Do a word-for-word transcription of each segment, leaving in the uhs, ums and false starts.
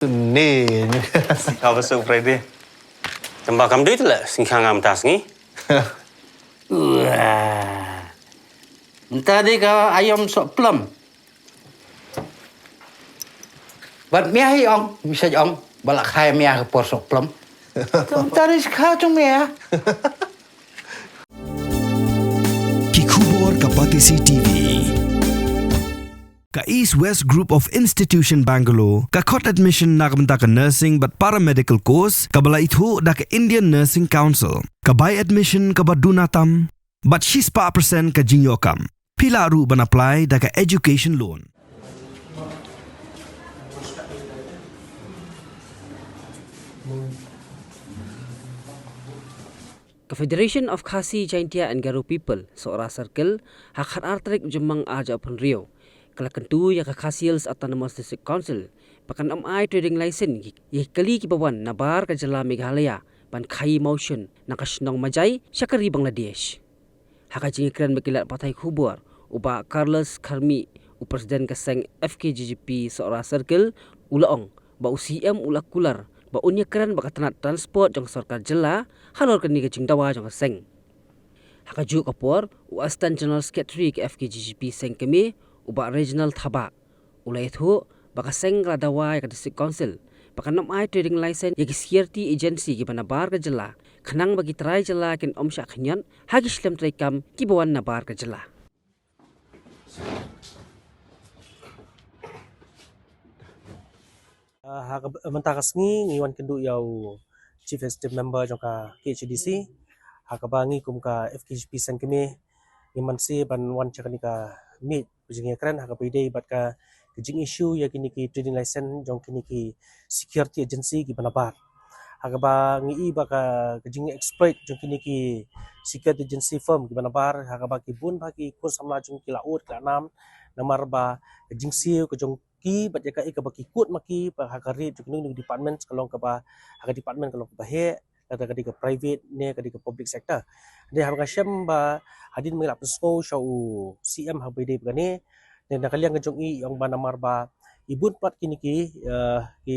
Ni. Ka ba suk Friday. Tamba kam dei te la sing khang am tas ngi. Wah. Mynta dei ka aïom sohplem. Bad mia hi ong, bisa ong, ba la khai mia ka por sohplem. Mynta dei skha jong mia. Ki khubor ka Batesi T V. Ka East West Group of Institution Bangalore ka khot admission na ka bynta ka nursing bad paramedical course kaba la ithuh da ka Indian Nursing Council. Ka bai admission kaba duna tam bad shispah percent ka jingïoh kam. Phi lah ruh ban apply da ka education loan. Ka Federation of Khasi Jaintia and Garo People, Sohra Circle, ha ka khatar tarik u Jymmang arhajar arphew hynriew ka la kyntu ïa ka Khasi Hills Autonomous District Council ba kan ym ai trading license ïa ki kali kiba wan nabar ka jylla Meghalaya ban khaïi mawshun na ka shnong Majai sha ka ri Bangladesh. Ha ka jingïakren bad ki lad pathai khubor, u Bah Carlos Kharmih, u President ka seng F K J G P Sohra Circle, u la ong ba u C M u la kular ba un ïakren bad ka tnat transport jong ka sorkar jylla halor kane ka jingdawa jong ka seng. Ha kajuh ka por, u Assistant General Secretary ka F K J G P seng kmie, u Bah Reginald Thabah, u la ïathuh ba ka seng ka la dawa ïa ka District Council ba kan ym ai trading license ïa ki security agency kiba nabar ka jylla, khnang ba ki trai jylla kin ym shah khñiot ha ki shlem treikam kiba wan nabar ka jylla. Ah, ha ka, mynta ka sngi ngi wan kynduh ïa u Chief Executive Member jong ka K H A D C. Ha kaba ngi kum ka F K J P seng kmie ngi mynshwa ban wan sha kane ka miet jingïakren ha kaba ïadei bad ka, ka jing issue ïa kine ki trading license jong kine ki security agency kiba nabar. Ha kaba ngi i ba ka, ka jing exploit jong kine ki security agency firm kiba nabar, ha kaba ki bun ba ki khun samla jong ki la ud ki la nam, namar ba ka jingsiew ka jong ki bad ïa kaei kaba ki kut ma ki ba ha ka rate jong kine ki department ka long kaba, ha ka department ka long kaba heh, lada ka dei ka private ne ka dei ka public sector. Dei haba nga shem ba hadien ba ngi la pynsngew sha u C M ha ba ïadei bad kane, ne na ka liang ka jong i ong ba namar ba i bun pat kine ki, eh, ki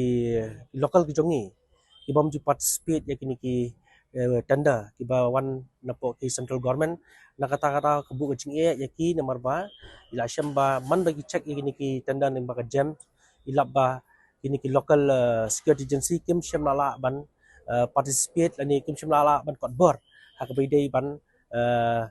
local ki jong i ki bym ju participate ïa kine ki, eh, tender kiba wan napoh ki central government. Na kata kata ka buh ka jingeh ïa ki namar ba i la shem ba man ba ki check ïa kine ki tender ne ba ka jem i lap ba kine ki local, eh, security agency kim shem lah lah ban, eh, participate lane kim shem lah lah ban kot bor ha kaba ïadei ban, eh,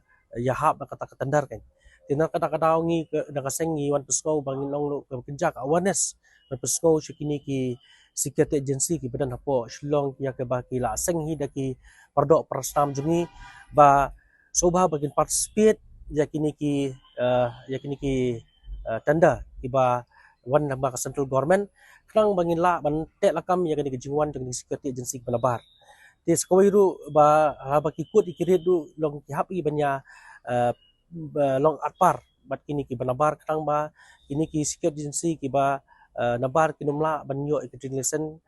ïahap na kata ka tender kan. Te na kata ka daw ngi ka, na ka seng ngi wan pynsngew ba ngin ong ruh ka kynja ka awareness ban pynsngew sha kine ki security agency kiba don hapoh Shillong ïa kaba ki la seng hi da ki paradoh parasnam jong ngi ba sngewbha ba kin participate ïa kine ki, eh, ïa kine ki, eh, tender kiba wan na ka central government, khnang ba ngin lah ban teh lakam ïa kine ki jingwan jong kine ki security agency kiba nabar. Te sa kawei ruh ba haba ki kut ïa ki rate ruh long ki hap ïa ban ïa, eh, ba long arpar bad kine kiba nabar khnang ba kine ki security agency kiba, eh, nabar kin ym lah ban ïoh ïa ki trading license,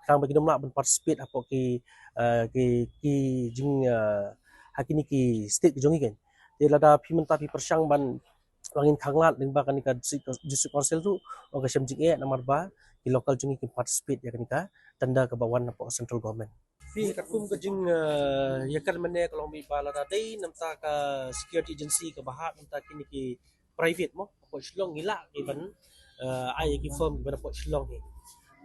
khnang ba kin ym lah ban participate hapoh ki, eh, ki, ki jing, eh, ha kine ki state ki jong ngi kan. Te lada phi mynta phi pyrshang ban ba ngin khanglad lyngba kane ka district, district council ruh ong ka shem jingeh namar ba ki local jong ngi kim participate ïa kane ka tender kaba wan napoh central government. Phi katkum ka jing, eh, ïakren mynne ka long ba lada dei namta ka security agency kaba hap namta kine ki private mo hapoh Shillong ngi lah ki ban, eh, ai ïa ki firm kiba napoh Shillong hi.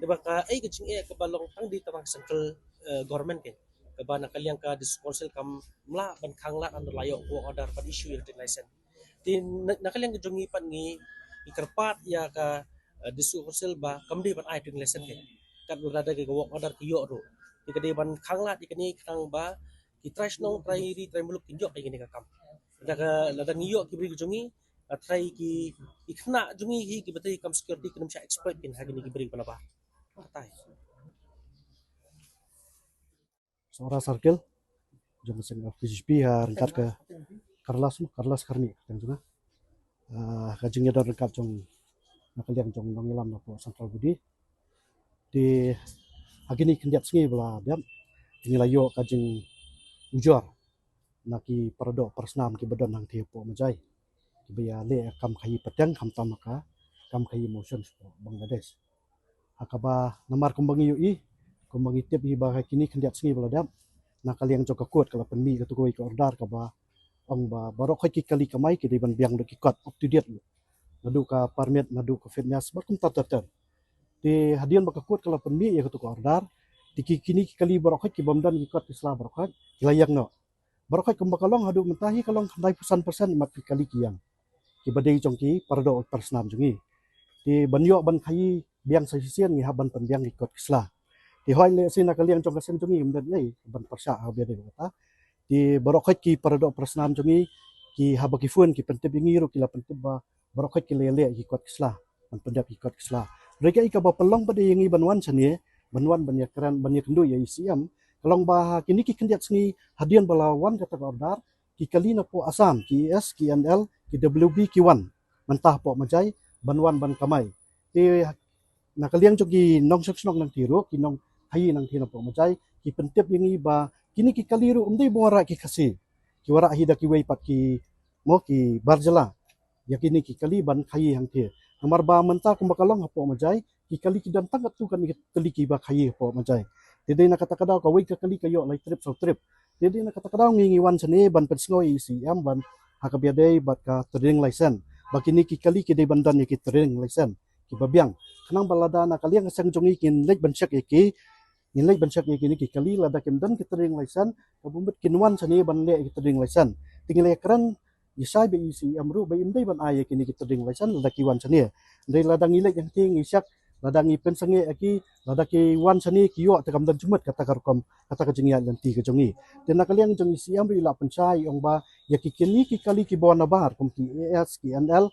Te ba kaei ka jingeh kaba long tang dei tang central, eh, government kan, kaba na ka liang ka district council kam lah ban khanglad hynda la ïoh work order ban issue ïa ka trading license. Te na, na ka liang ka jong ngi pat ngi, ngi kyrpad ïa ka, eh, district council ba kam dei ban ai trading license kan. Kat lada ka work order ki ïoh ruh, te ka dei ban khanglad ïa kane khnang ba ki trai shnong, trai ri, trai muluk kin ïoh ïa kane ka kam. Lada ka, lada ngi ïoh ki briew ki jong ngi, ah, trai ki, ki khynnah jong ngi hi kiba trei kam security kin ym shah exploit kin ha kine ki briew kiba nabar. Atai. Sohra Circle jong ka seng F K J P ha ryngkat ka Carlos, Carlos Kharmih ka kyrteng jong nga. Ah, ka jingïadon ryngkat jong, na ka liang jong nongïalam napoh Central Body. Te ha kine ki khyndiat sngi ba la dep te ngi la ïoh ka jingujor na ki paradoh parasnam kiba don hangtei hapoh Majai kiba ïaleh kam khaïi pateng khamtam ka kam khaïi mawshun shapoh Bangladesh. Ha kaba namar kumba ngi ïohi, kumba ngi tip hi ba ha kine khyndiat sngi ba la dep, na ka liang jong ka court ka la pynmih katu kawei ka order kaba ong ba baroh khoit ki kali kamai ki dei ban biang da ki kot up to date. Naduh ka permit, naduh ka fitness, bad kumta ter ter. Te hadien ba ka court ka la pynmih ïa katu ka order, te ki kine ki kali baroh khoit ki bym don ki kot ki sla baroh khoit, ki la ïeng noh. Baroh khoit kumba ka long haduh mynta hi ka long khyndai phew san percent mat ki kali ki ïeng, kiba dei jong ki para doh para snam jong ngi. Te ban ïoh ban khaïi biang sa shisien ngi hap ban pynbiang ki kot ki sla. Te hooid lehse na ka liang jong ka seng jong ngi ym don ei ban pyrshah ha ba ïadei bad kata. Te baroh khoit ki para doh para snam jong ngi, ki haba ki phone ki pyntip ïa ngi ruh ki la pyntip ba baroh khoit ki la ïaleh ïa ki kot ki sla, ban pyndep ïa ki kot ki sla. Hynrei kaei kaba pynlong pat ïa ngi ban wan shane, ban wan ban ïakren, ban ïakynduh ïa i C M, ka long ba ha kine ki khyndiat sngi hadien ba la wan kata ka order, ki kali napoh Assam, ki A S, ki N L, ki W B ki wan mynta hapoh Majai ban wan ban kamai. Te na ka liang jong ki nongshong shnong nangtei ruh, ki nongkhaïi nangtei napoh Majai, ki pyntip ïa ngi ba kine ki kali ruh ym dei ba wanrah ki Khasi, ki wanrah hi da kiwei pat ki, mo, ki bar jylla ïa kine ki kali ban khaïi hangtei. Namar ba mynta kumba ka long hapoh Majai, ki kali ki don tang katto katne ki kali kiba khaïi hapoh Majai. Te dei na kata ka daw kawei ka kali ka ïoh lai trip saw trip. Te dei na kata ka daw ngi, ngi wan shane ban pynsngew ïa i C M ban ha kaba ïadei bad ka trading license, ba kine ki kali ki dei ban don ïa ki trading license kiba biang. Khnang ba lada na ka liang ka seng jong ngi kin leit ban check ïa ki, ngin leit ban check ïa kine ki kali, lada kim don ki trading license, ka bym bit kin wan shane ban leh ïa ki trading license. Te ngi la ïakren ïa shai bad i C M ruh ba ym dei ban ai ïa kine ki trading license lada ki wan shane. Hynrei lada ngi leit hangtei ngi check, lada ngi pynsangeh ïa ki, lada ki wan shane ki ïoh, te kam don jingmut kata ka rukom, kata ka jingïaid lynti ka jong ngi. Te na ka liang jong i C M ruh i la pynshai, i ong ba ïa ki kine ki kali kiba wan nabar kum ki A S, ki N L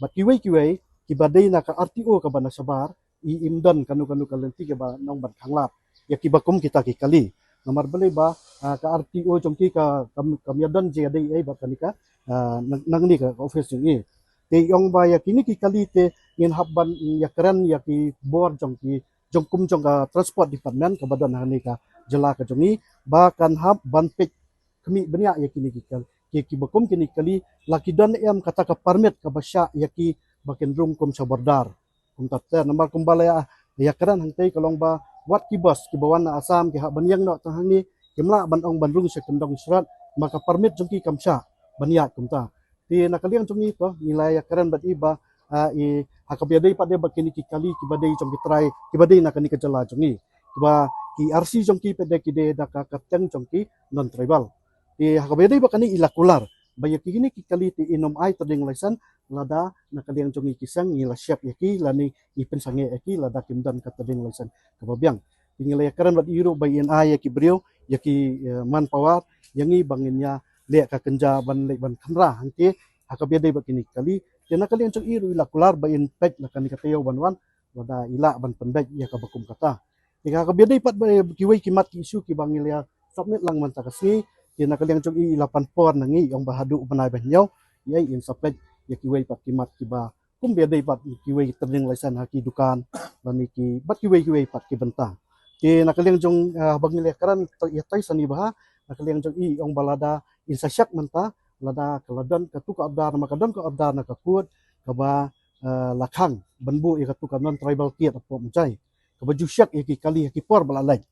bad kiwei kiwei kiba dei na ka R T O kaba na shabar, i im don kano kano ka lynti kaba nang ban khanglad ïa kiba kum kita ki kali. Namar balei ba, ah, ka R T O jong ki ka kam, kam ïadon jingïadei ei bad kane ka, ah, nang, nangne ka office jong i. Te i ong ba ïa kine ki kali te ngin hap ban ïakren ïa ki bor jong ki, jong kum jong ka transport department kaba don hangne ka jylla ka jong i, ba kan hap ban peit khmih bniah ïa kine ki kal-, ki, kiba kum kine ki kali, la ki don em kata ka permit kaba shah ïa ki ba kin rung kum sha border. Kumta ter, namar kumba la ïa, ïakren hangtei ka long ba wat ki bus kiba wan na Assam ki hap ban ïeng noh tang hangne, kim lah ban ong ban rung sha kyndong sharat, namar ka permit jong ki kam shah ban ïaid kumta. Te na ka liang jong ngi to, ngi la ïakren bad i ba, ah, i, ha kaba ïadei pat de bad kine ki kali kiba dei jong ki trai, kiba dei na kane ka jylla jong ngi, kiba ki R C jong ki pat de ki dei da ka kyrteng jong ki non tribal. Te ha kaba ïadei bad kane i la kular ba ïa kine ki kali te in ym ai trading license lada na ka liang jong ngi ki seng ngi la shep ïa ki lane ngi pynsangeh ïa ki lada kim don ka trading license kaba biang. Te ngi la ïakren bad i ruh ba in ai ïa ki briew, ïa ki, eh, manpower ïa ngi ba ngin ïaleh ka kynja ban leit ban khynra hangtei ha kaba ïadei bad kine ki kali. Te na ka liang jong i ruh i la kular ba in peit na kane ka taïew ban wan lada i lah ban pynbeit ïa kaba kum kata. Te ha kaba ïadei pat bad kiwei ki mat ki issue kiba ngi la submit lang mynta ka sngi, te na ka liang jong i i la pan por na ngi, i ong ba haduh u bnai ba hynñiew, ïa i in sa peit ïa kiwei pat ki mat kiba kum ba ïadei bad kiwei ki trading license ha ki dukan lane ki, bad kiwei kiwei pat ki bynta. Te na ka liang jong, ah, ba ngi la ïakren ïa tai sani bha, na ka liang jong i i ong ba lada in sa check mynta lada ka la don katu ka order, namar ka don ka order na ka court kaba, ah, la khang ban buh ïa katu ka non tribal kiad hapoh Majai, kaba ju check ïa ki kali ha ki por ba la leit.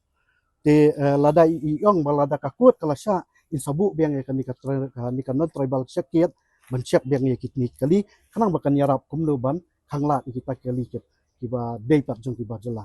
Te, eh, lada i, i ong ba lada ka court ka la shah, in sa buh biang ïa kane ka tri-, kane ka non tribal check kiad ban check biang ïa kine ki kali, khnang ba kan ïarap kumno ban khanglad ïa kita ki kali kiad kiba dei pat jong ki bar jylla.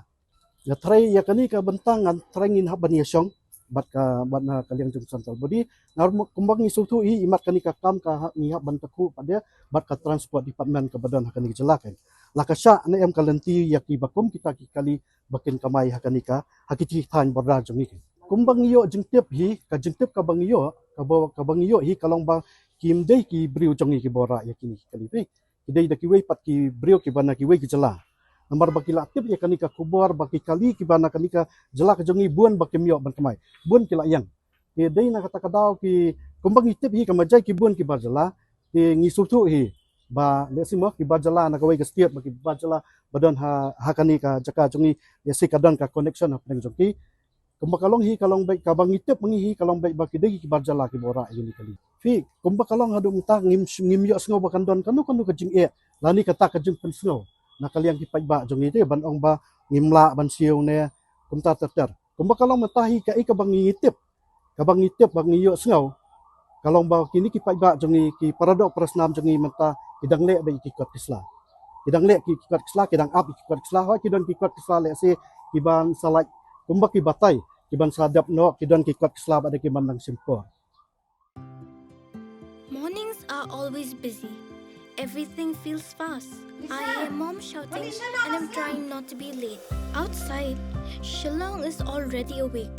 Ïa trai ïa kane ka bynta ngan trai ngin hap ban ïashong bad ka, bad na ka liang jong central body. Na kumba ngi sngewthuh hi, i mat kane ka kam ka ha-, ngi hap ban takhuh pat de bad ka transport department kaba don ha kane ka jylla kan. La ka shah ne em ka lynti ïa kiba kum kita ki kali ba kin kamai ha kane ka, ha ki thaiñ border jong ngi kan. Kumba ngi ïoh jingtip hi, ka jingtip kaba ngi ïoh, kaba, kaba ngi ïoh hi ka long ba kim dei ki briew jong ngi kiba wanrah ïa kine ki kali phi. Ki dei da kiwei pat ki briew kiba na kiwei ki jylla. Namar ba ki la tip ïa kane ka khubor ba ki kali kiba na kane ka jylla ka jong ngi bun ba kim ïoh ban kamai, bun ki la ïeng. Te dei na kata ka daw ki, kumba ngi tip hi ka Majai ki bun ki bar jylla. Te ngi sngewthuh hi ba lehse mo ki bar jylla na kawei ka state ba ki bar jylla ba don ha, ha kane ka jaka jong ngi, lehse ka don ka connection hapdeng jong ki. Kumba ka long hi ka long beit, kaba ngi tip ma ngi hi ka long beit ba ki dei ki bar jylla kiba wanrah ïa kine ki kali. Phi, kumba ka long haduh mynta ngim, ngim ïohsngew ba kan don kano kano ka jingeh lane kata ka jingpynsngew. Na ka liang ki paidbah jong ngi te ban ong ba ngim lah ban siew ne kumta ter ter. Kumba ka long mynta hi kaei kaba ngi tip, kaba ngi tip ba ngi ïohsngew, ka long ba kine ki paidbah jong ngi, ki paradoh parasnam jong ngi mynta ki dang leh beit ïa ki kot ki sla. Ki dang leh ki kot ki sla, ki dang ap ïa ki kot ki sla, hooid ki don ki kot ki sla lehse kiban sa lait kumba ki batai, kiban sa dep noh, ki don ki kot ki sla bad kiban dang shim por. Mornings are always busy. Everything feels fast. I hear mom shouting and I'm trying not to be late. Outside, Shillong is already awake.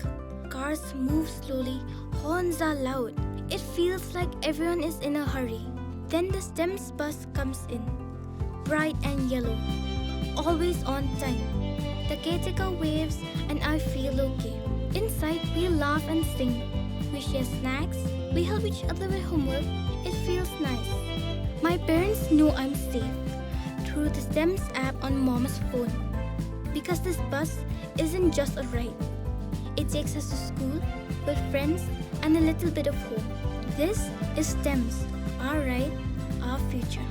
Cars move slowly, horns are loud. It feels like everyone is in a hurry. Then the STEMS bus comes in, bright and yellow, always on time. The caretaker waves and I feel okay. Inside, we laugh and sing. We share snacks. We help each other with homework. It feels nice. My parents know I'm safe through the STEMS app on mom's phone. Because this bus isn't just a ride, it takes us to school, with friends, and a little bit of home. This is STEMS, our ride, our future.